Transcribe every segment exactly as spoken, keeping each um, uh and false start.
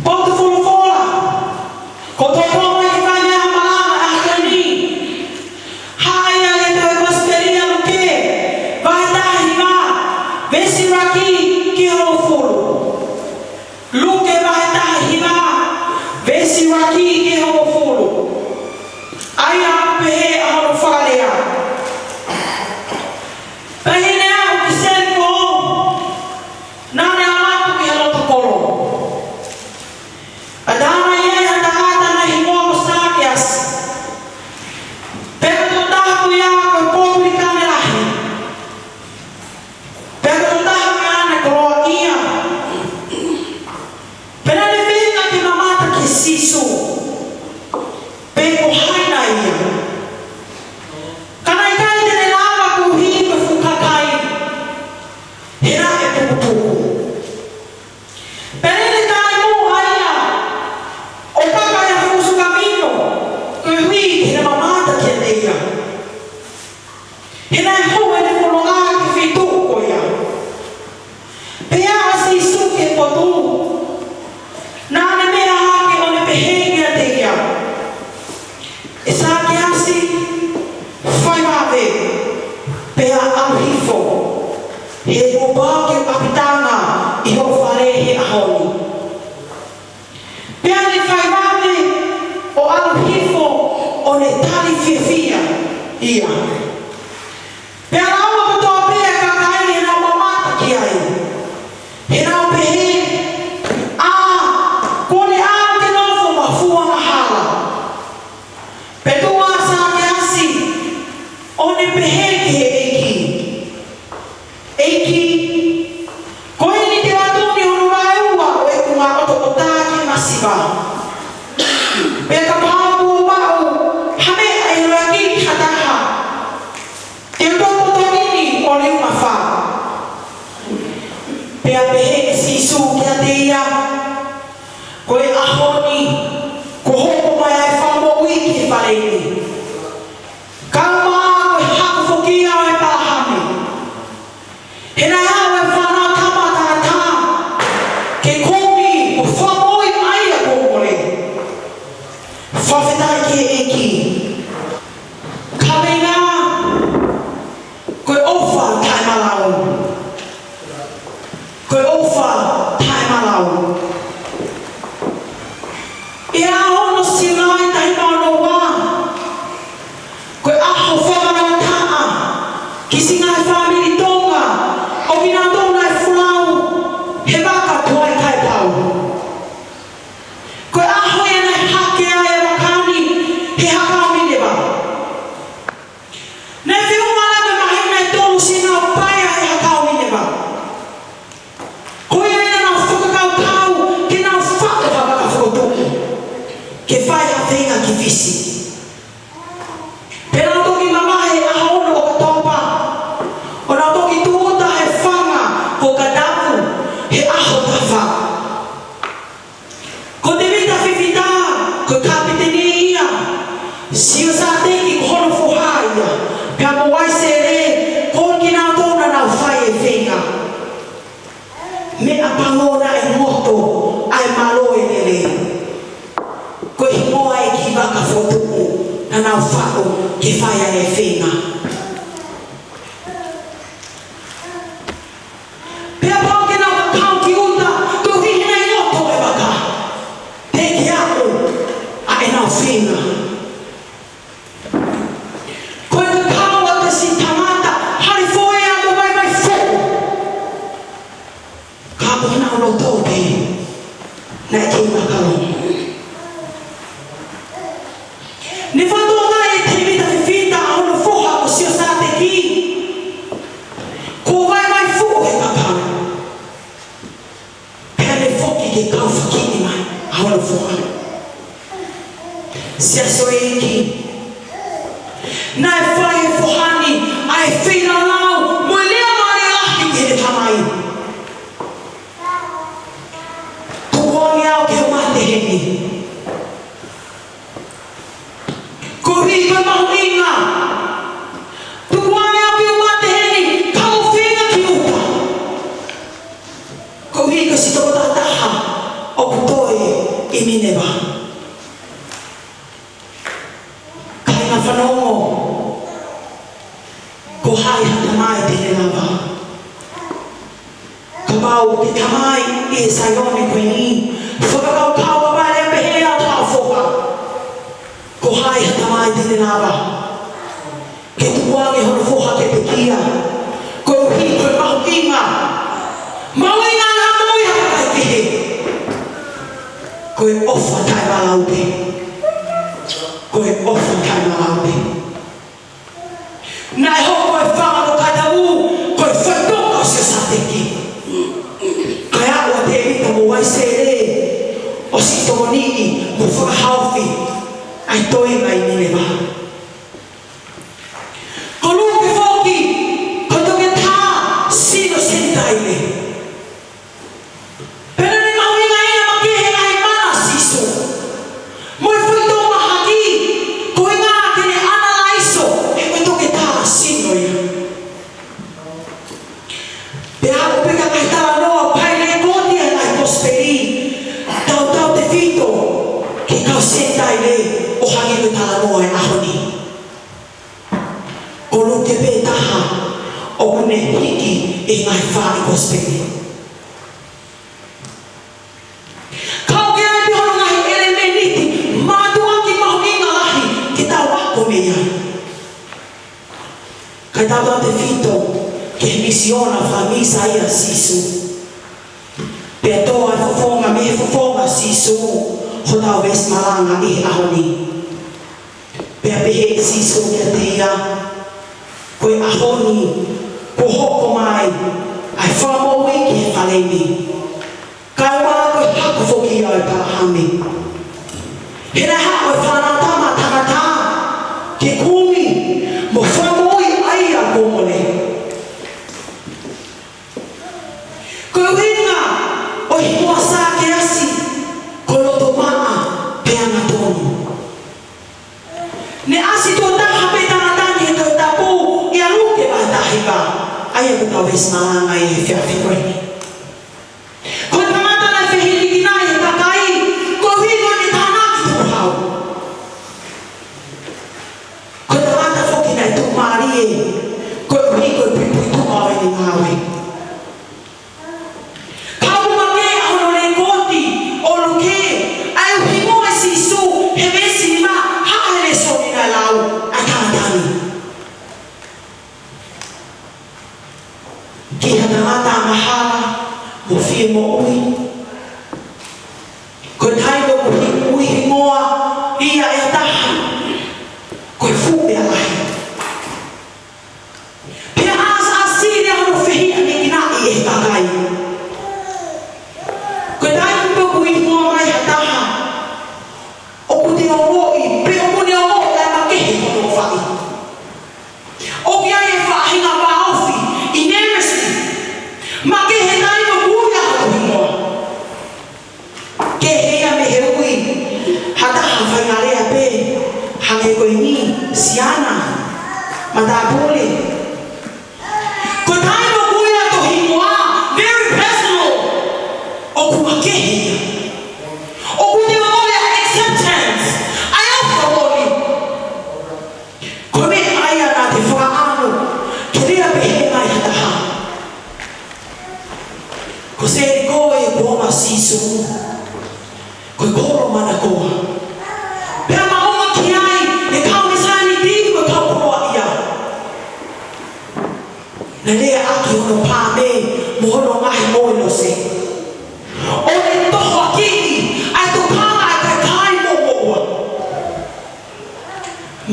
Potu folofola, ko e tō mai ki he fai meʻa malanga ʻa e ʻaho ni. Hā ia ʻi he tohi Kosipeli ʻa Luke, vahe taha hiva, veesi ʻuluaki ki he hongofulu. Luke vahe taha hiva, veesi ʻuluaki ki he hongofulu. ʻA ia ʻoku pehē ʻa hono fakalea: Pea hili ʻene aʻu ki Seliko, naʻa ne ʻalu atu ki he loto kolo. Pea tala mai ʻe ia ha tangata naʻe hingoa ko Sakeasi. Pea ko e tokotaha ko ia ko e pōpilikane lahi. Pea ko e tokotaha ko ia naʻe koloaʻia. Pea naʻa ne feinga ke mamata kia Sīsū pe ko hai nai ia. Ka naʻe ʻikai te ne lava koeʻuhi ko e fuʻu kakai, he naʻe pukupuku. Pea lele taimi ʻa ia ʻo kaka ʻi ha fuʻu suka mino, koeʻuhi ke ne mamata kiate ia. He naʻe hū ʻene fononga ki he feituʻu ko ia. Pea aʻu ʻa Sīsū ki he potu, naʻa ne meʻa hake ʻo ne pehē kiate ia: ʻE Sakeasi, fai vave, pea ʻalu hifo, he kuo pau ke u ʻapitanga ʻi ho fale he ʻaho ni. Pea ne fai vave ʻo ʻalu hifo ʻo ne tali fiefia ia. Pea lava kotoa pē ʻa e kakai ʻo nau mamata ki ai, ʻo nau pehē: ʻĀ, kuo ne ʻalu ke nofo mafua angahala. Pea tuʻu ʻa Sakeasi ʻo ne pehē ki he ʻEiki: ʻEiki, ko eni te u ʻatu ni hono vaeua ʻo ʻeku ngaahi ʻotoʻota ki he masiva. Pea kapau kuo u maʻu ha meʻa ʻe ua ki ha taha, te u toʻo ʻeni ʻo liunga fā. Pea pehē ʻe Sīsū kiate ia: Ko e ʻaho ni kuo hoko mai ʻa e fakamoʻui ki he fale ni. Kae ʻumaʻā ko e hako foki ia ʻo ʻĒpalahame. He naʻe haʻu e Fanautama ʻa Tangata ke kumi mo fakamoʻui mai ʻa e kuo mole. Fakafetaʻi ki he ʻEiki. Kaveinga: Ko e ʻofa taʻemalau. Ko e ʻofa taʻemalau. ʻI he ʻaho ono Siulai taha hiva ono ua, ko e ʻaho fakamātaʻa ki he siʻi ngaahi fāmili Tonga ʻo kinautolu naʻe folau he vaka tuai kae pau. Ko e ʻaho ia naʻe hake ai e vaka ni he hakau Mineva. Naʻe feʻunga leva e māhina ʻe tolu siʻenau paea he hakau Mineva. Ko ia naʻa nau fakakaukau ke nau faʻo ha vaka fokotuʻu ke fai ha feinga ki Fisi. Pea nau toki mavahe he ʻaho ono ʻo ʻOkatopa, ʻo nau toki tūʻuta he fanga ko Kadavu he ʻaho taha fā. Ko Tēvita Fifita, ko e kapiteni ia, Siosateki ko hono foha ia, pea mo Uaisele, ko kinautolu naʻa nau fai e feinga. Meʻapango naʻe ngoto ʻa e malo e lele. Ko e hingoa e kiʻi vaka fokotuʻu naʻa nau faʻo ke fai ai e feinga. Pea pau ke nau kakau ki ʻuta, koeʻuhi he naʻe ngoto e vaka. Pea ke aʻu ʻa ʻenau feinga. Ko e kakau ʻa e siʻi tangata, hali foʻi ʻa mo vaivai foʻi. Ka ko honau loto pē naʻe kei makalo. Ne fakatokangaʻi ʻe Tēvita Fifita ʻa hono foha ko Siosateki kuo vaivai foʻi he kakau. Pea ne foki ke kau fakiʻi mai ʻa hono foha. Siasi ʻo e ʻEiki, naʻe fai ʻe he foha ni ʻa e feilaulau mo e lea mālie lahi ki heʻene tamai. Tukuange au ke u mate heni. Koeʻuhi ko e mahuʻinga. Tukuange au ke u mate heni, ka u feinga ki ʻuta. Koeʻuhi ko e siʻi tokotaha ʻoku toe ʻi Nineva. Kāinga fanongo, ko hai ha tamai te ne lava? Kapau te tamai ʻi Saione ko eni, fakakaukau ʻa e pehē ʻa e foha. Ko hai ha tamai te ne lava ke tukuange hono foha ke pekia? Koeʻuhi ko e mahuʻinga, mahuʻinga ʻa e moʻui ʻa e kakai kehe. Ko e ʻofa taʻemalava pē. Ko e ʻofa taʻemalava pē. Naʻe hoko e fanga kaitabu ko e faitoʻo ʻo Siosateki. Kae ʻalu ʻa Tēvita mo Uaisele ʻo ʻosi tokoniʻi mo fakahaofi ʻa e toenga ʻi Nineva. Ko Luke foki, ko e toketā sino Senitaile. Pea naʻe mahuʻingaʻia makehe ʻa e mana ʻa Sīsū mo e faitoʻo mahaki, ko e ʻuhinga ke ne ʻanalaiso ʻe he toketā sino ia. Pea ʻoku peka ngaahi talanoa ʻoku ʻi he lēkooti ʻa e ngaahi kosipeli tautautefito ki he kau Senitaile ʻo hangē ko e talanoa ʻo e ʻaho ni. Ko Luke pē taha ʻoku ne hiki ʻi he ngaahi fā ʻi he kosipeli. Ka ʻoku ʻi ai pē hono ngaahi ʻelemēniti mātuʻaki mahuʻinga lahi ke tau ako mei ai. Kae tautautefito ki he misiona fakamisa ʻa Sīsū. Pea tō ʻa e fofonga mei he fofonga ʻo Sīsū hotau veesi malanga ʻi he ʻaho ni. Pea pehē ʻe Sīsū kiate ia, ko e ʻaho ni kuo hoko mai ʻa e fakamoʻui ki he fale ni. Kae ʻumaʻā ko e hako foki ia ʻo ʻĒpalahame. He naʻe haʻu ʻa e Fanautama ʻa Tangata ke kumi mo fakamoʻui ʻa ia kuo mole. Ko e ʻuhinga ʻo e hingoa Sākeasi, ko e loto maʻa pea angatonu. Ne ʻasi tuʻo taha pē Tangata ni he Tohi Tapu ʻia Luke vahe taha hiva, ʻa ia ko ʻetau veesi malanga ʻi he efiafi ko eni. Ko e tangata naʻe fehiʻanekinaʻi ʻe he kakai, koeʻuhi ko ʻene tānaki tukuhau. Ko e tangata foki naʻe tuʻumālie, koeʻuhi ko e puipuituʻa ʻo ʻene ngāue. Ka ʻoku makehe ʻa hono lēkooti ʻo Luke, ʻa e ʻuhinga ʻo Sīsū he veesi nima, hā e lēsoni naʻe lau ʻa e tangata ni? Ki ha tangata angahala mo fie moʻui, ko e taimi ʻoku ui hingoa ia ʻe ha taha, ko e fuʻu meʻa lahi. Pea ʻāsili ʻa hono fehiʻanekinaʻi ʻe he kakai. Ko e taimi pē ʻoku ui hingoa mai ha taha, ʻoku te ongoʻi, pe ʻoku ne ongoʻi ʻa e makehe hono faʻi. ʻOku ʻi ai e faʻahinga vāofi, intimacy, makehe taimi ʻoku ui ai hono hingoa. Kehe ia mei he ui ha taha faingalea pē, hangē ko eni, siana, matāpule. Ko e taimi ʻoku ui ai hoto hingoa, very personal, ʻoku makehe ia. ʻOku te ongoʻi ʻa e acceptance, ʻa e ʻofa moʻoni. Ko e meʻa ia naʻa te fakaʻamu ke lea pehē mai ha taha. Ko Selikō ē, kuonga ʻo Sīsū, ko e kolo manakoa. Pea maʻu ki ai ʻe he kau Misianiti mo e kau koloaʻia. Naʻe lea ʻaki hono paame mo hono ngaahi moʻi lose, ʻo ne tohoakiʻi ʻa e tokanga ʻa e kakai moʻua.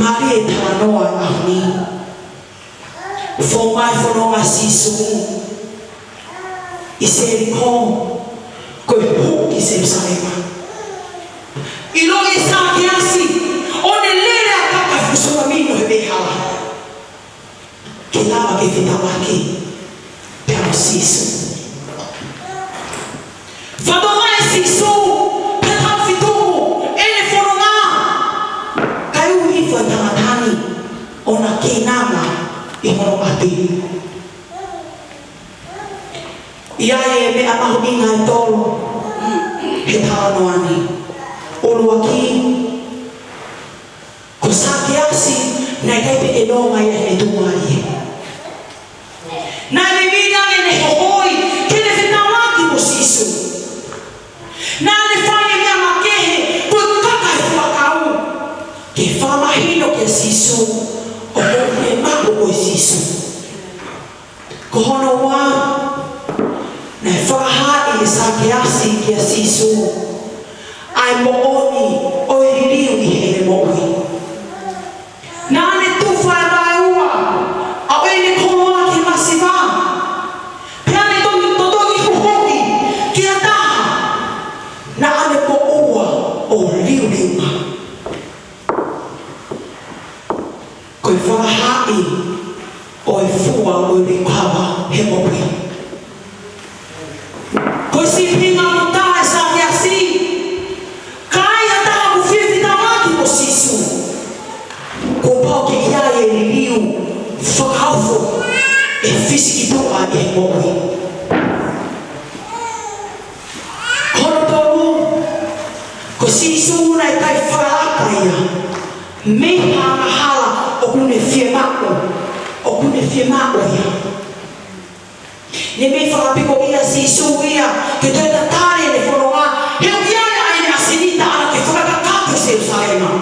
Mālie e talanoa ʻo e ʻaho ni. Fou mai fononga ʻa Sīsū ʻi Selikō, ko e hū ki Selusalema. ʻIloʻi ʻe Sākeasi ʻo ne lele ʻo kaka fuʻu sōmamino he veʻehala ke lava ke fetaulaki pea mo Sīsū. Fakatokangaʻi ʻe Sīsū, pea tau fitumu ʻene fononga, kae ʻuhi ko e tangata ni ʻoku na keinanga ʻi hono ʻapi. ʻI ai e meʻa mahuʻinga ʻe tolu he talanoa ni. Sīsū, ʻoku ne maʻu ʻe Sīsū. Ko hono ua, naʻe fakahaaʻi ʻe Sākeasi kia Sīsū ʻa e moʻoni ʻo e liliu ʻi heʻene moʻui. Naʻa ne tufa e vaeua ʻo ʻene koloa ki he masiva, pea ne toki, toki huhuʻi ki ha taha naʻa ne moʻua ʻo liuliu mai. Ko e fakahaaʻi ʻo e fua ʻo e recover he moʻui. Ko e sīpinga mo taha ʻe Sākeasi, ka ai ha taha ʻoku fifita maki mo Sīsū, kuo pau ke ʻi ai e liliu fakaofo ʻe fisiki tuʻa ʻi he moʻui. Hono tolu, ko Sīsū naʻe ʻikai fakalaka ia mei ha angahala ʻoku ne fiemaʻu, ʻoku ne fiemaʻu ia. Ne mei fakapiko ʻia Sīsū ia ke toe tatali ʻene fononga, he ʻoku ʻi ai ʻene ʻasenita ʻaʻana ke fakakakato Selūsalema.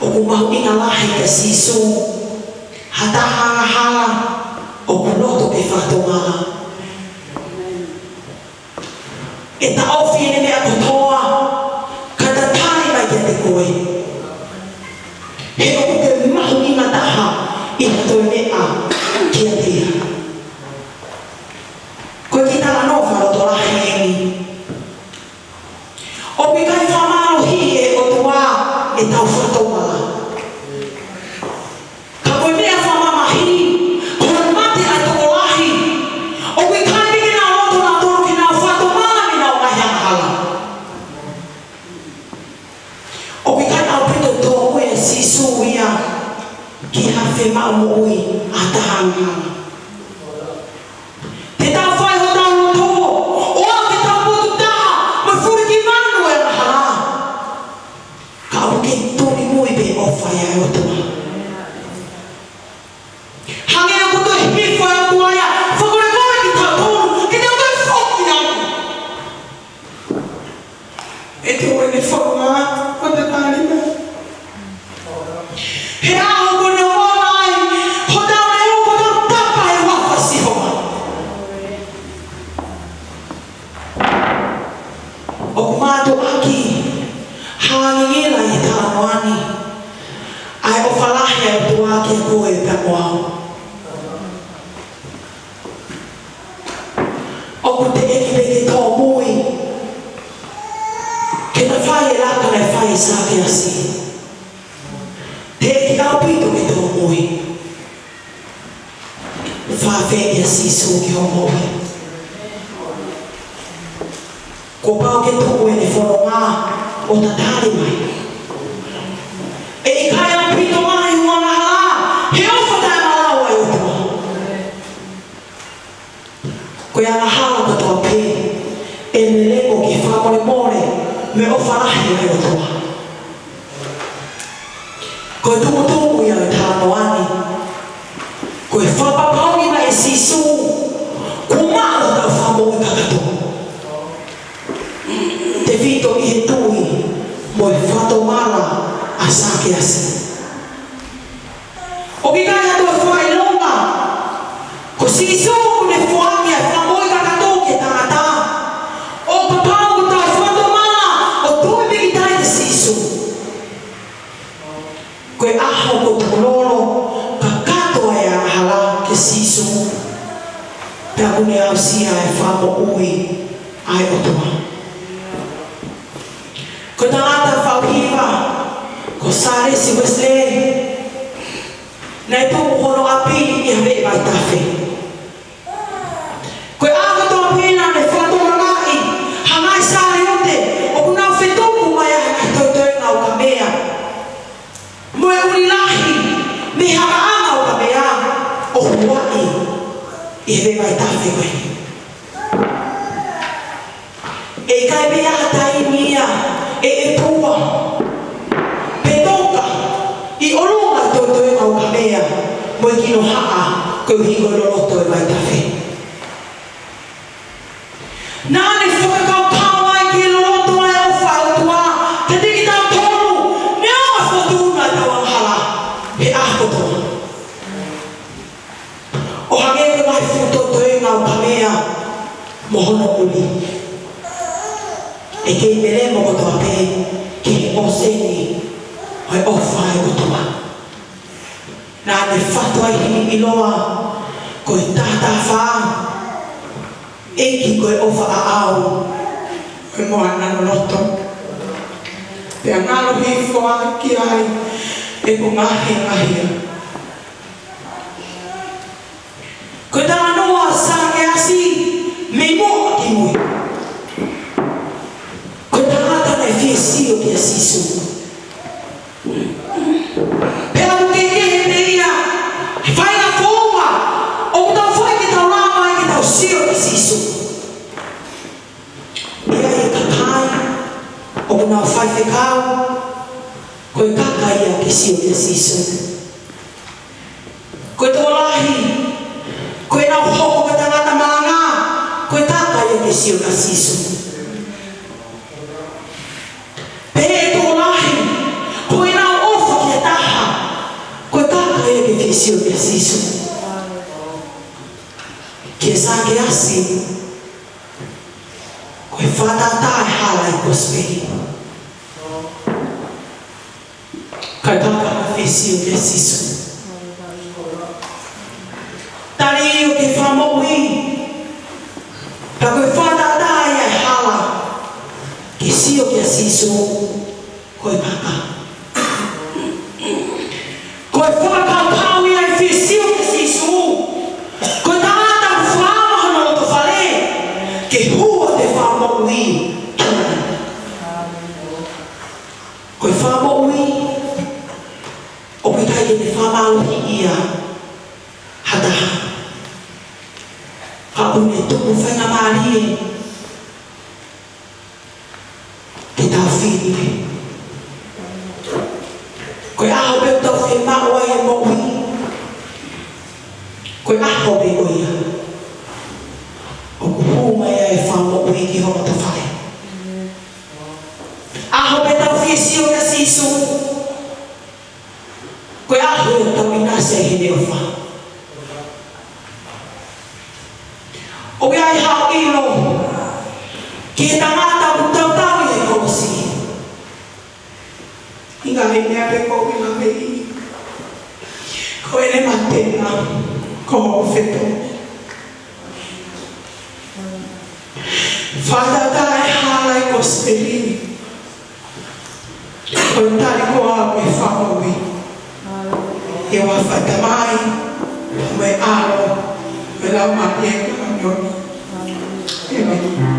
ʻOku mahuʻinga lahi kia Sīsū ha taha angahala ʻoku loto ke fakatomala. ʻE taʻofi ʻene meʻa kotoa, ka tatali mai kiate koe. He ʻoku ke mahuʻinga taha ʻi ha toe meʻa kiate ia. Ko e kiʻi talanoa fakalotolahi eni. ʻOku ʻikai fakamālohiʻi ʻe he ʻOtua ʻetau fakatomala. Ka ko e meʻa fakamamahi, ko e mate ʻa e tokolahi, ʻoku ʻikai pē ke nau loto nautolu ke nau fakatomala mei heʻenau ngaahi angahala. ʻOku ʻikai ʻaupito tōmui ʻe Sīsū ia ki ha fiemaʻu moʻui ʻa ha taha angahala. Te tau fai hotau lotu, ʻo aʻu ke tau potu taha mo e fulikivanu ʻo e angahala. Ka ʻoku kei tulimui pē ʻofa ia ʻa e ʻOtua. Hangē ʻoku toe hifo ʻa e ʻOtua ia, fakakolekole kitautolu, ke tau toe foki atu. ʻE te ʻoua ʻene fononga, ko te tālina. He ʻaho ko ē naʻa nau ō ai, hotau leʻo ko ē tapa ʻi he huafa ʻo Sihova. ʻOku mātuʻaki hangingila ʻi he talanoa ni ʻa e ʻofa lahi ʻa e ʻOtua kiate koe pea mo au. ʻOku teʻeki pē ke tōmui ke ta fai e laka naʻe fai ʻe Sākeasi. Teʻeki ʻaupito ke tōmui. Fafē ʻia Sīsū ki hoʻo moʻui. Kuo pau ke tuʻu ʻene fononga ʻo tatali mai. ʻE ʻikai ʻaupito mai hoʻo angahala, he ʻofa taʻemalau ʻa e ʻOtua. Ko e angahala kotoa pē, ʻe lele mo e fakamolemole mo e ʻofa lahi ʻa e ʻOtua. Ko e tumutumu ia ʻo e talanoa ni, ko e fakapapauʻi mai ʻe Sīsū, kuo maʻu hotau fakamoʻui kakato. Tefito ʻi he tui mo e fakatomala ʻa Sākeasi. ʻOku ʻikai ha toe fakaʻilonga, ko Sīsū ʻoku ne foaki ʻa e fakamoʻui kakato ki he tangata. ʻO kapau ʻoku tau fakatomala ʻo tui pīkitai kia Sīsū, ko e ʻaho ko ē ʻoku tukulolo kakato ai ʻa e angahala kia Sīsū, pea ʻoku ne aʻusia e fakamoʻui ʻa e ʻOtua. Ko e tangata faʻu hiva ko Sālesi Uesilē, naʻe tuʻu hono ʻapi ʻi ha veʻe vaitafe. Ko e ʻaho kotoa pē naʻa ne fakatokangaʻi ha ngaahi sāliote ʻoku nau fetuku mai ʻi he ngaahi toetoenga ukamea mo e ʻuli lahi mei he hakaʻanga ukamea ʻo huaʻi ʻi he veʻe vaitafe ko eni. ʻE ʻikai pē ha taimi ia ʻe ʻepua pe toka ʻi ʻolunga e toetoenga ukamea mo e kinohaʻa koeʻuhi ko e loloto e vaitafe. Naʻa ne fakakaukau ai ki he loloto ʻa e ʻofa ʻa e ʻOtua kiate kitautolu, neongo e fokotuʻu Mo hono ʻuli, ʻe kei melemo kotoa pē ki he ʻōseni ʻo e ʻofa ʻa e ʻOtua. Naʻa ne fatu ai hili ʻiloa ko e tatafa, ʻEiki ko e ʻofa ʻaʻau, ko e moana loloto. Pea ngalo hifo ʻaki ai ʻeku ngaahi ngahia. Ko e talanoa ʻa Sakeasi mei muʻa ki mui. Ko e tangata naʻe fie sio kia Sīsū. Pea ʻoku kehekehe pē ia, he faʻahinga founga ʻoku tau fai ke tau lava ai ke tau sio kia Sīsū. ʻI ai e kakai ʻoku nau faifekau, ko e kaka ia ke sio kia Sīsū. Ko e tokolahi, ko ʻenau hoko ko e tangata malanga, ko e kaka ia ke sio kia Sīsū. Pea tokolahi, ko ʻenau ʻofa ki ha taha, ko e kaka ia ke fie sio kia Sīsū. Kia Sakeasi, ko e fakatātā e hala ʻi he kosipeli. Ka ʻikai ke fie sio kia Sīsū. Tali ʻo ke fakamoʻui. Ka ko e fakatātā ia e hala ke sio kia Sīsū, ko e kaka. Ko e fakakaukau ia e fie sio kia Sīsū. Ko e tangata ʻoku fakaava hono loto fale ke hū ʻa e fakamoʻui ki ai. Ko e fakamoʻui ʻoku ʻikai ke ne fakamālohiʻi ia ha taha. Ka ʻoku ne tuku faingamālie ke tau fili. Ko e ʻaho pē ʻoku tau fiemaʻu ai e moʻui, ko e ʻaho pē ko ia ʻoku hū mai ai e fakamoʻui ki hono loto fale. ʻAho pē tau fie sio kia Sīsū, ko e ʻaho ia ʻoku tau ʻinasi ai heʻene ʻofa. ʻOku ʻi ai haʻo ʻilo ki he tangata ʻoku tautau ʻi he kolosi. ʻI he ngaahi meʻa pē ʻoku ou ʻiloʻi, ko ʻene mate na ko hoku fetongi. Fakatātā e hala ʻi he kosipeli. Ko e tali koā ʻo e fakamoʻui? ʻI he huafa ʻo e Tamai, mo e ʻAlo, mo e Laumālie Māʻoniʻoni. ʻĒmeni.